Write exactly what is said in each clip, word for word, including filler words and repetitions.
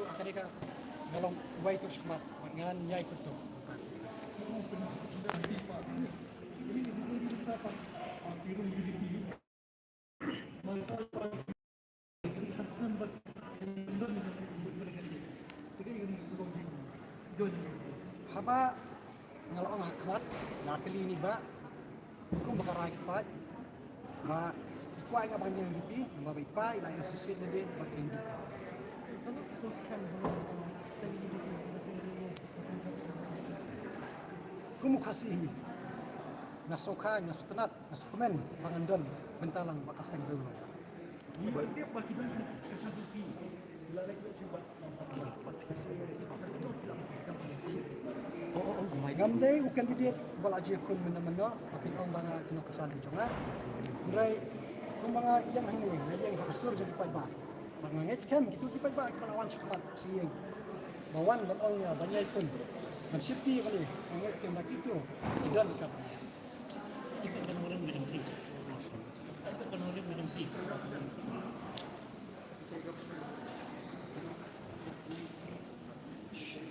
Ka dei ka, nga long uwei tu shakhmat, bad ngan ïai pyntuk. Haba nga la ong ha khmat, nga kylli ïa i bah, kum ba ka rai ka paid ba ki kwah ïa nga ban ïeng U D P, namar ba i pa i la associate lade bad ka U D P. Kum u Khasi hi, nga sngewkha, nga sngewtynnat, nga sngewkmen ba ngan don bynta lang bad ka seng riewlong. Ngam dei u candidate ba la ju ïakhun mynno mynno, haba phin ong ba nga ki nongkyrshan ki jong nga. Hynrei kumba nga ïeng hangne, nga ïeng ha ka sur jong ki paidbah. Bad nga ngeit skhem kito ki paidbah kiba la wan shakhmat sha ïing, ba wan ban ong ïa, ban ïakhun, ban shim ti ïa kane, nga ngeit skhem ba kito ki don ka.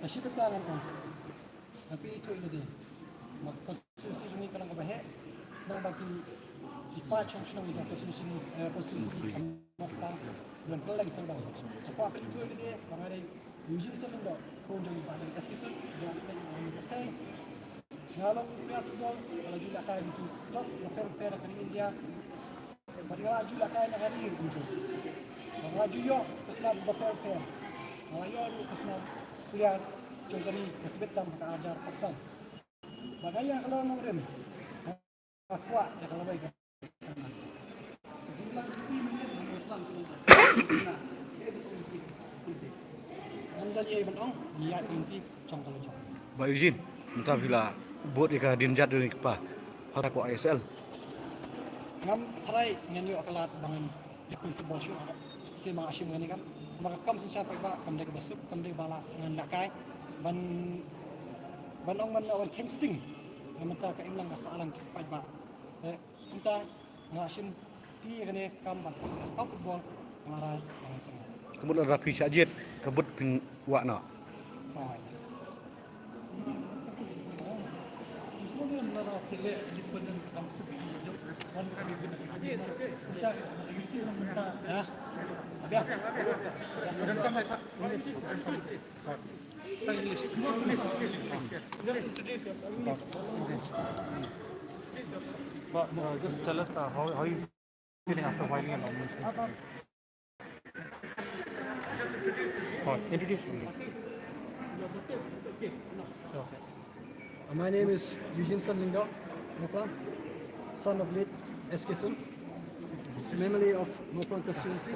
Sa shi katta ngan ong. Nga pynithuh ïa lade. Ba ka constituency jong ngi ka long kaba heh. Naba ki, ki paid shong shnong jong ka constituency, eh, constituency ka Mawkyrwat, ki don kylleng sawdong. Nga kwah pynithuh ïa lade ba nga dei Eugene Sir Lyngdoh, khun jong i Bah David S K Sood, ba la leit na ka pyrthei. Nga long u player football, nga la ju lehkai ha ki club bapher bapher ha ka ri India. Bad nga la ju lehkai na ka ri kumjuh. Bad nga la ju ïoh ki khusnam bapher bapher. Nga la ïoh ruh ki khusnam player jong ka ri, ka tbit tam ha ka arhajar khatsan. Bad nga ïeng ha ka lawei nongrim. Nga kwah ïa ka lawei ka. Ngam don ei ban ong, ïa ka lynti jong ka la jong. Bah Eugene, mynta phi la bud ïa ka dien jat jong i kpa ha ka I S L. Ngam tharai ngan ïoh ka lad ba ngan ïakhun football shuh, shisha ma nga shim kane ka kam. Namar ka kam synshar paidbah kam dei kaba suk, kam dei ba la ngan lehkai ban, ban ong ban, ban kheiñ sting. Namar mynta ka imlang ka sahlang ki paidbah. Te mynta nga shim ti ïa kane ka kam ban, kam football, nga la rai ba ngan seng. Ka mut lada phi shah jied, ka mut phin wad noh. Hooid. But, uh, just tell us, uh, how, how you feeling after filing a nomination? Oh, introduce yourself. Okay. Uh, my name is Eugene Sir Lyngdoh Mawklang, son of late S K Sood, M L A of Mawklang constituency.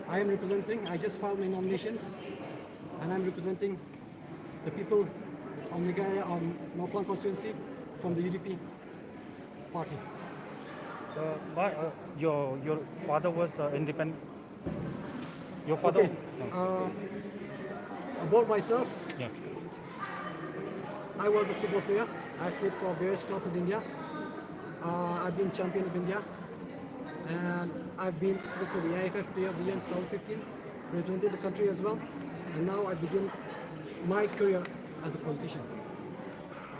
I am representing, I just filed my nominations, and I'm representing the people of Meghalaya, um, Mawklang constituency from the U D P party. Uh, but, uh, your, your father was, uh, independent. Your father? Okay. No. Uh, about myself, yeah. I was a football player. I played for various clubs in India. Uh, I've been champion of India. And I've been also the I F F Player of the Year in two thousand fifteen, represented the country as well. And now I begin my career as a politician.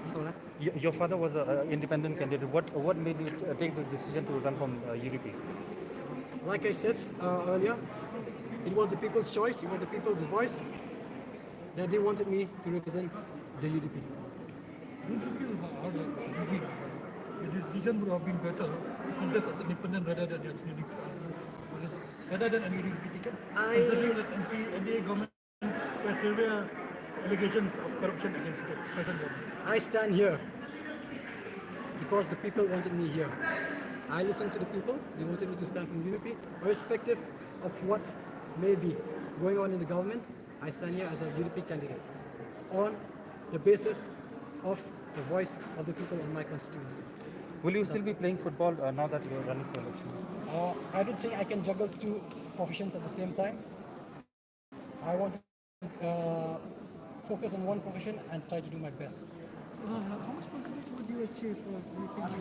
That's all. Your father was an independent candidate. What, what made you take this decision to run from, uh, U D P? Like I said, uh, earlier, it was the people's choice, it was the people's voice that they wanted me to represent the U D P. Don't you feel hard, uh, the decision would have been better to contest as independent rather than as U D P, rather than an U D P ticket, I considering that M P, N D A government, there are severe allegations of corruption against the present government. I stand here because the people wanted me here. I listened to the people. They wanted me to stand from U D P, irrespective of what may be going on in the government. I stand here as a U D P candidate on the basis of the voice of the people in my constituency. Will you still be playing football, uh, now that you are running for election? Uh, I don't think I can juggle two professions at the same time. I want to, uh, focus on one profession and try to do my best. Uh, how much percentage would you achieve, uh, do you think you